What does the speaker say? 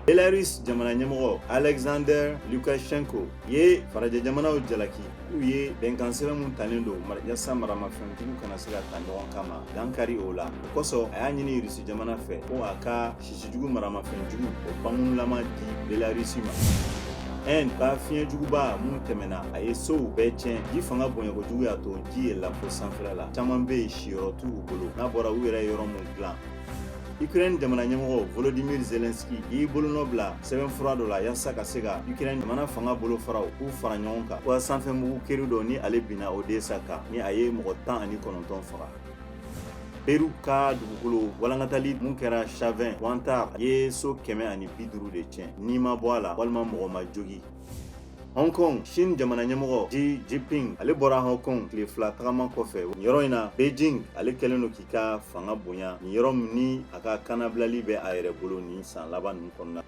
Belarus jamana ɲɛmɔgɔ Alexander Lukashenko ye farajɛ jamanaw jalaki k'u ye bɛnkan sɛbɛn mun talen don yasa maramafɛnjugu kana se ka ta ɲɔgɔn kama, dankari o la. O kosɔn, a y'a ɲini Rusi jamana fɛ ko a ka sisijugu maramafɛnjugu o pankurunlama di Belarus ma. Inde ka fiɲɛjuguba mun tɛmɛna, a ye sow bɛɛ tiɲɛ. Ji fanga bonya kojugu y'a to ji yɛlɛla fo sanfɛla la. Caman bɛ yen, siyɔrɔ t'u bolo n'a bɔra u yɛrɛ yɔrɔ mun dilan. Ukraine jamana ɲɛmɔgɔ Volodymyr Zelensky y'i bolonɔ bila sɛbɛnfura dɔ la yaasa ka se ka Ukraine jamana fanga bolofaraw k'u fara ɲɔgɔn kan ko sanfɛmugu keri dɔ ni ale binna Odessa kan, ni a ye mɔgɔ 19 faga. Peru ka dugukolo walankatali mun kɛra Chavin Huantar ye so 150 de tiɲɛ, ni ma bɔ a la walima mɔgɔ ma jogi. Hong Kong, Chine jamana ɲɛmɔgɔ Xi Jinping, ale bɔra Hong Kong tile 2 tagama kɔfɛ. Nin yɔrɔ in na, Beijing ale kɛlen don k'i ka fanga bonya nin yɔrɔ min ni a ka kanabilali bɛ a yɛrɛ bolo nin san laban ninnu kɔnɔna.